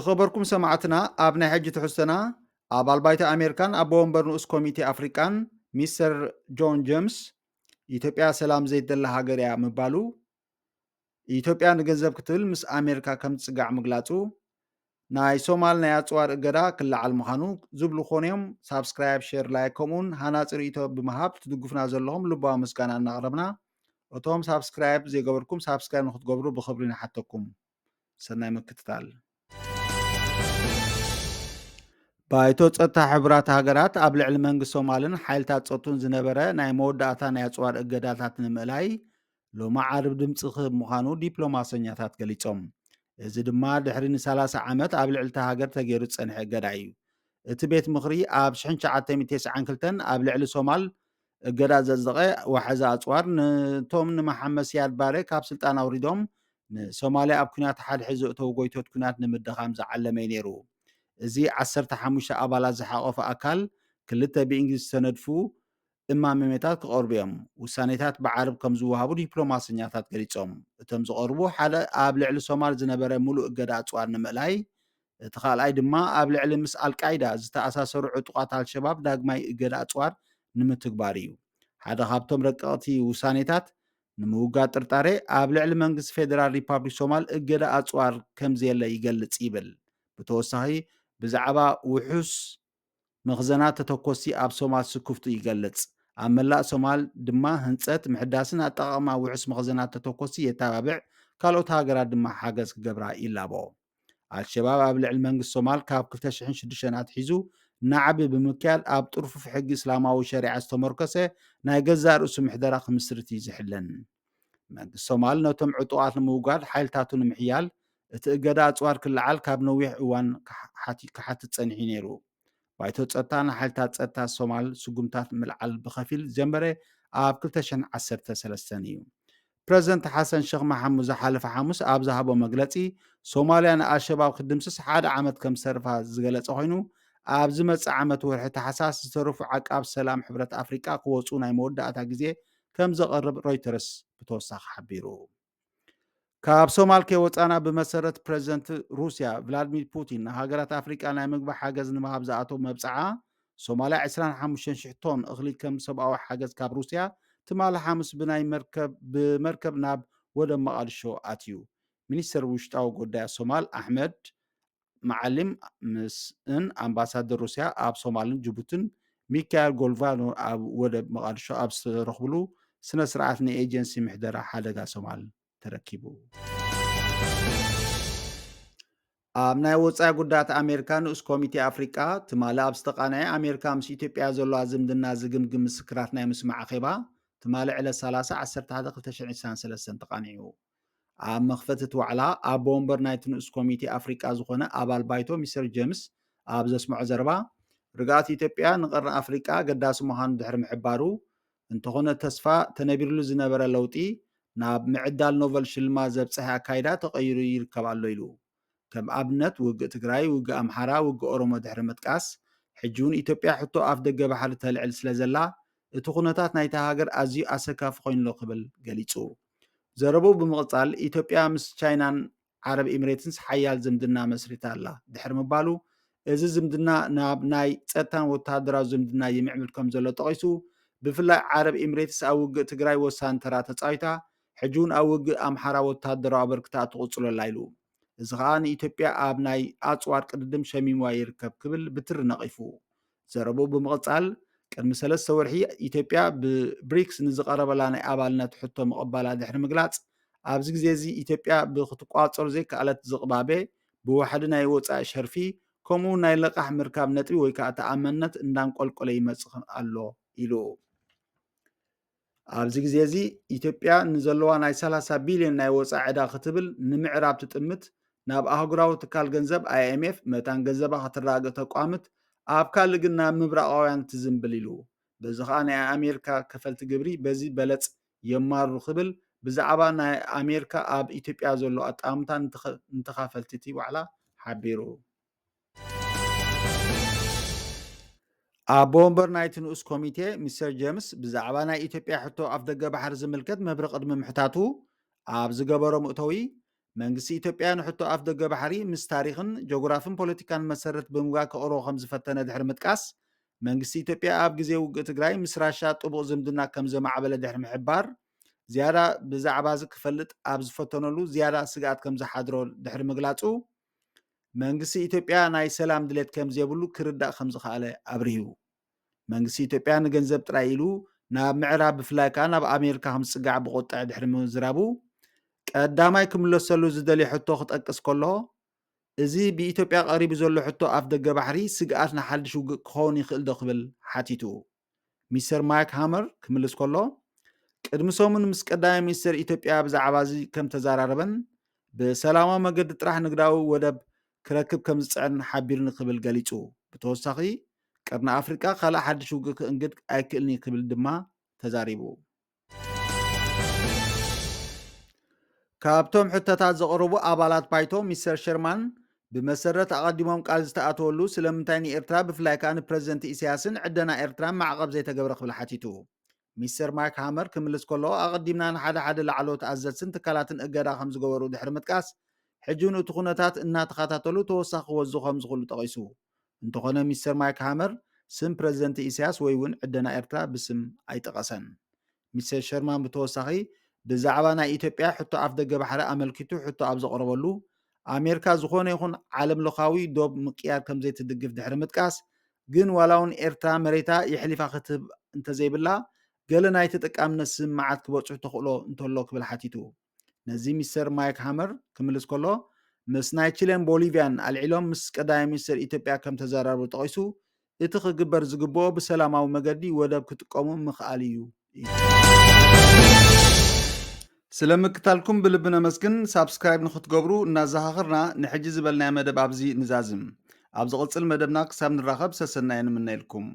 ዝኸበርኩም ሰማዕትና፣ ኣብ ናይ ሕጂ ትሕዝቶና ኣባል ባይቶ ኣሜሪካን ኣቦ ወንበር ንኡስ ኮሚቴ ኣፍሪቃን ሚስተር ጆን ጀምስ፣ ኢትዮጵያ ሰላም ዘይደሊ ሃገር እያ ምባሉ፣ ኢትዮጵያ ንገንዘብ ክትብል ምስ ኣሜሪካ ከም ትጽጋዕ ምግላጹ፣ ናይ ሶማል ናይ ኣጽዋር እገዳ ክለዓል ምዃኑ ዝብሉ ክኾኑ እዮም። ሳብስክራይብ፣ ሼር፣ ላይክ ከምኡውን ሃናጺ ርእይቶ ብምሃብ ትድግፉና ዘለኹም ልባዊ ምስጋና እናቕረብና፣ እቶም ሳብስክራይብ ዘይገበርኩም ሳብስክራይብ ንክትገብሩ ብኽብሪ ንሓተኩም። ሰናይ ምክትታል። ባይቶ ጸጥታ ሕቡራት ሃገራት ኣብ ልዕሊ መንግስቲ ሶማልን ሓይልታት ጸጥቱን ዝነበረ ናይ መወዳእታ ናይ ኣጽዋር እገዳታት ንምእላይ ሎሚ ዓርብ ድምፂ ክህብ ምዃኑ ዲፕሎማሰኛታት ገሊጾም። እዚ ድማ ድሕሪ ን30 ዓመት ኣብ ልዕሊ እታ ሃገር ተገይሩ ዝጸንሐ እገዳ እዩ። እቲ ቤት ምኽሪ ኣብ ሽሕን ትሽዓተ ሚእትን ተስዓን ክልተን ኣብ ልዕሊ ሶማል እገዳ ዘጽደቐ ዋሕዚ ኣጽዋር፣ ነቶም ንመሓመድ ሲያድ ባሬ ካብ ስልጣን ኣውሪዶም ንሶማልያ ኣብ ኲናት ሓድሕድ ዘእተዉ ጎይቶት ኲናት ንምድኻም ዝዓለመ እዩ ነይሩ። እዚ ዓሰርተ ሓሙሽተ ኣባላት ዝሓቖፈ ኣካል ክልተ ብእንግሊዝ ዝተነድፉ እማመታት ክቐርቡ እዮም። ውሳኔታት ብዓርብ ከም ዝወሃቡ ዲፕሎማሰኛታት ገሊጾም። እቶም ዝቐርቡ ሓደ ኣብ ልዕሊ ሶማል ዝነበረ ሙሉእ እገዳ ኣጽዋር ንምእላይ፣ እቲ ካልኣይ ድማ ኣብ ልዕሊ ምስ ኣልቃይዳ ዝተኣሳሰሩ ዕጡቓት ኣልሸባብ ዳግማይ እገዳ ኣጽዋር ንምትግባር እዩ። ሓደ ካብቶም ረቀቕቲ ውሳኔታት፣ ንምውጋድ ጥርጣሬ ኣብ ልዕሊ መንግስቲ ፌደራል ሪፓብሊክ ሶማል እገዳ ኣጽዋር ከም ዘየለ ይገልጽ ይብል። ብተወሳኺ ብዛዕባ ውሑስ መኽዘናት ተተኮሲ ኣብ ሶማል ስክፍቱ ይገልጽ። ኣብ መላእ ሶማል ድማ ህንጸት፣ ምሕዳስን ኣጠቓቕማ ውሑስ መኽዘናት ተተኮሲ የተባብዕ፣ ካልኦት ሃገራት ድማ ሓገዝ ክገብራ ይላቦ። ኣልሸባብ ኣብ ልዕሊ መንግስቲ ሶማል ካብ ክልተ ሽሕን ሽዱሽተን ኣትሒዙ ናዕቢ ብምክያድ ኣብ ጥርፉፍ ሕጊ እስላማዊ ሸሪዓ ዝተመርኮሰ ናይ ገዛእ ርእሱ ምሕደራ ክምስርት እዩ ዝሕልን። መንግስቲ ሶማል ነቶም ዕጡቓት ንምውጋድ ሓይልታቱ ንምሕያል እቲ እገዳ ኣጽዋር ክለዓል ካብ ነዊሕ እዋን ክሓ-፣ ሓቲ-፣ ክሓትት ጸኒሑ ነይሩ። ባይቶ ጸጥታ ንሓይልታት ጸጥታ ሶማል ስጉምታት ምልዓል ብኸፊል ዝጀመረ ኣብ ክልተ ሽሕን ዓሰርተ ሰለስተን እዩ። ፕረዚደንት ሓሰን ሸኽ መሓሙድ ዝሓለፈ ሓሙስ ኣብ ዝሃቦ መግለጺ፣ ሶማልያ ንኣልሸባብ ክትድምስስ ሓደ ዓመት ከም ዝተረፋ ዝገለጸ ኮይኑ፣ ኣብ ዝመጽእ ዓመት ወርሒ ታሕሳስ ዝተረፉ ዓቃብ ሰላም ሕብረት ኣፍሪቃ ክወጹ ናይ መወዳእታ ግዜ ከም ዘቕርብ ሮይተርስ ብተወሳኺ ሓቢሩ። ካብ ሶማል ከይወጻና፣ ብመሰረት ፕረዚደንት ሩስያ ቭላድሚር ፑቲን ንሃገራት ኣፍሪቃ ናይ ምግቢ ሓገዝ ንምሃብ ዝኣተው መብጽዓ፣ ሶማልያ ዕስራን ሓሙሽተን ሽሕ ቶን እኽሊ ከም ሰብኣዊ ሓገዝ ካብ ሩስያ ትማሊ ሓሙስ ብናይ መርከብ፣ ብመርከብ ናብ ወደብ መቓድሾ ኣትዩ። ሚኒስተር ውሽጣዊ ጉዳያት ሶማል ኣሕመድ መዓሊም ምስእን ኣምባሳደር ሩስያ ኣብ ሶማልን ጅቡትን ሚካኤል ጎልቫኖ ኣብ ወደብ መቓድሾ ኣብ ዝተረኽብሉ ስነ ስርዓት ንኤጀንሲ ምሕደራ ሓደጋ ሶማል ተረኪቡ። ኣብ ናይ ወጻኢ ጉዳያት ኣሜሪካ ንኡስ ኮሚቴ ኣፍሪቃ ትማሊ ኣብ ዝተቓነዐ ኣሜሪካ ምስ ኢትዮጵያ ዘለዋ ዝምድና ዝግምግም ምስክራት ናይ ምስማዕ ኣኼባ ትማሊ ዕለት ሰላሳ ዓሰርተ ሓደ ክልተ ሽሕን ዕስራን ሰለስተን ተቓኒዑ። ኣብ መኽፈቲ እቲ ዋዕላ ኣቦ ወንበር ናይቲ ንኡስ ኮሚቴ ኣፍሪቃ ዝኾነ ኣባል ባይቶ ሚስተር ጀምስ ኣብ ዘስምዖ ዘረባ፣ ርግኣት ኢትዮጵያ ንቐርኒ ኣፍሪቃ ኣገዳሲ ምዃኑ ድሕሪ ምሕባሩ፣ እንተኾነ ተስፋ ተነቢርሉ ዝነበረ ለውጢ ናብ ምዕዳል ኖቨል ሽልማት ዘብጽሐ ኣካይዳ ተቐይሩ ይርከብ ኣሎ ኢሉ። ከም ኣብነት ውግእ ትግራይ፣ ውግእ ኣምሓራ፣ ውግእ ኦሮሞ ድሕሪ ምጥቃስ፣ ሕጂ እውን ኢትዮጵያ ሕቶ ኣፍ ደገ ባሕሪ ተልዕል ስለ ዘላ፣ እቲ ኩነታት ናይታ ሃገር ኣዝዩ ኣሰካፊ ኮይኑሎ ክብል ገሊጹ። ዘረብኡ ብምቕጻል፣ ኢትዮጵያ ምስ ቻይናን ዓረብ ኤሚሬትስን ሓያል ዝምድና መስሪታ ኣላ ድሕሪ ምባሉ፣ እዚ ዝምድና ናብ ናይ ጸጥታን ወተሃደራዊ ዝምድና ይምዕብል ከም ዘሎ ጠቒሱ፣ ብፍላይ ዓረብ ኤሚሬትስ ኣብ ውግእ ትግራይ ወሳኒ ተራ ተጻዊታ፣ ሕጂ እውን ኣብ ውግእ ኣምሓራ ወተሃደራዊ ኣበርክታ ትቕጽሎ ኣላ ኢሉ። እዚ ኸኣ ንኢትዮጵያ ኣብ ናይ ኣጽዋር ቅድድም ሸሚምዋ ይርከብ ክብል ብትሪ ነቒፉ። ዘረብኡ ብምቕጻል፣ ቅድሚ ሰለስተ ወርሒ ኢትዮጵያ ብብሪክስ ንዝቐረበላ ናይ ኣባልነት ሕቶ ምቕባላ ድሕሪ ምግላጽ፣ ኣብዚ ግዜ እዚ ኢትዮጵያ ብክትቋጸሮ ዘይከኣለት ዝቕባበ ብዋሕዲ ናይ ወጻኢ ሸርፊ፣ ከምኡ ናይ ለቃሕ ምርካብ ነጥቢ ወይ ከኣ ተኣማንነት እንዳንቆልቆለ ይመጽእ ኣሎ ኢሉ። ኣብዚ ግዜ እዚ ኢትዮጵያ ንዘለዋ ናይ ሰላሳ ቢልዮን ናይ ወጻኢ ዕዳ ክትብል ንምዕራብ ትጥምት፣ ናብ ኣህጉራዊ ትካል ገንዘብ ኣይ ኤም ኤፍ መታን ገንዘባ ክትረጋግእ ተቋምት፣ ኣብ ካልእ ግን ናብ ምብራቓውያን ትዝንብል ኢሉ። በዚ ኸኣ ናይ ኣሜሪካ ከፈልቲ ግብሪ በዚ በለጽ የማርሩ ክብል ብዛዕባ ናይ ኣሜሪካ ኣብ ኢትዮጵያ ዘሎ ኣጠማምታ ንተኸ-፣ ንተኻፈልቲ እቲ ዋዕላ ሓቢሩ። ኣቦ ወንበር ናይቲ ንኡስ ኮሚቴ ሚስተር ጀምስ ብዛዕባ ናይ ኢትዮጵያ ሕቶ ኣፍ ደገ ባሕሪ ዝምልከት መብርሂ ቅድሚ ምሕታቱ ኣብ ዝገበሮ መእተዊ፣ መንግስቲ ኢትዮጵያ ንሕቶ ኣፍ ደገ ባሕሪ ምስ ታሪኽን ጆግራፍን ፖለቲካን መሰረት ብምግባር ከቕርቦ ከም ዝፈተነ ድሕሪ ምጥቃስ፣ መንግስቲ ኢትዮጵያ ኣብ ግዜ ውግእ ትግራይ ምስ ራሻ ጥቡቕ ዝምድና ከም ዘማዕበለ ድሕሪ ምሕባር፣ ዝያዳ ብዛዕባ እዚ ክፈልጥ ኣብ ዝፈተነሉ ዝያዳ ስግኣት ከም ዝሓድሮ ድሕሪ ምግላጹ፣ መንግስቲ ኢትዮጵያ ናይ ሰላም ድሌት ከም ዘይብሉ ክርዳእ ከም ዝኸኣለ ኣብሪሁ። መንግስቲ ኢትዮጵያ ንገንዘብ ጥራይ ኢሉ ናብ ምዕራብ ብፍላይ ከኣ ናብ ኣሜሪካ ከም ዝጽጋዕ ብቁጥዕ ድሕሪ ምዝራቡ፣ ቀዳማይ ክምለሰሉ ዝደልዮ ሕቶ ክጠቅስ ከሎ፣ እዚ ብኢትዮጵያ ቀሪቡ ዘሎ ሕቶ ኣፍ ደገ ባሕሪ ስግኣት ንሓድሽ ውግእ ክኸውን ይኽእል ዶ ክብል ሓቲቱ። ሚስተር ማይክ ሃመር ክምልስ ከሎ፣ ቅድሚ ሰሙን ምስ ቀዳማይ ሚኒስተር ኢትዮጵያ ብዛዕባ እዚ ከም ተዘራረበን ብሰላማዊ መገዲ ጥራሕ ንግዳዊ ወደብ ክረክብ ከም ዝጽዕርን ሓቢሩኒ ክብል ገሊጹ። ብተወሳኺ፣ ቀርኒ ኣፍሪቃ ካልእ ሓድሽ ውግእ ክእንግድ ኣይክእልን እዩ ክብል ድማ ተዛሪቡ። ካብቶም ሕቶታት ዘቕረቡ ኣባላት ባይቶ፣ ሚስተር ሸርማን ብመሰረት ኣቐዲሞም ቃል ዝተኣተወሉ ስለምንታይ ንኤርትራ ብፍላይ ከኣ ንፕረዚደንት ኢሳያስን ዕደና ኤርትራን ማዕቐብ ዘይተገብረ ክብል ሓቲቱ። ሚስተር ማይክ ሃመር ክምልስ ከሎ፣ ኣቐዲምና ንሓደ ሓደ ላዕለዎት ኣዘዝትን ትካላትን እገዳ ከም ዝገበሩ ድሕሪ ምጥቃስ፣ ሕጂ እውን እቲ ኩነታት እናተኸታተሉ ተወሳኺ ክወዙ ከም ዝኽእሉ ጠቒሱ። እንተኾነ ሚስተር ማይክ ሃመር ስም ፕረዚደንት ኢሳያስ ወይ እውን ዕደና ኤርትራ ብስም ኣይጠቐሰን። ሚስተር ሸርማን ብተወሳኺ ብዛዕባ ናይ ኢትዮጵያ ሕቶ ኣፍ ደገ ባሕሪ ኣመልኪቱ ሕቶ ኣብ ዘቕረበሉ፣ ኣሜሪካ ዝኾነ ይኹን ዓለም ለኻዊ ዶብ ምቅያር ከም ዘይትድግፍ ድሕሪ ምጥቃስ፣ ግን ዋላ እውን ኤርትራ መሬታ የሕሊፋ ክትህብ እንተዘይብላ፣ ገለ ናይ ተጠቃምነት ስምምዓት ክበጽሑ ተኽእሎ እንተሎ ክብል ሓቲቱ። ነዚ ሚስተር ማይክ ሃመር ክምልስ ከሎ፣ ምስ ናይ ቺለን ቦሊቪያን ኣልዒሎም ምስ ቀዳማይ ሚኒስተር ኢትዮጵያ ከም ተዘራረቡ ጠቒሱ፣ እቲ ክግበር ዝግብኦ ብሰላማዊ መገዲ ወደብ ክጥቀሙ ምኽኣል እዩ ኢሉ። ስለ ምክታልኩም ብልቢ ነመስግን። ሳብስክራይብ ንክትገብሩ እናዘኻኽርና፣ ንሕጂ ዝበልናዮ መደብ ኣብዚ ንዛዝም። ኣብ ዝቕጽል መደብና ክሳብ ንራኸብ ሰሰናዮ ንምነየልኩም።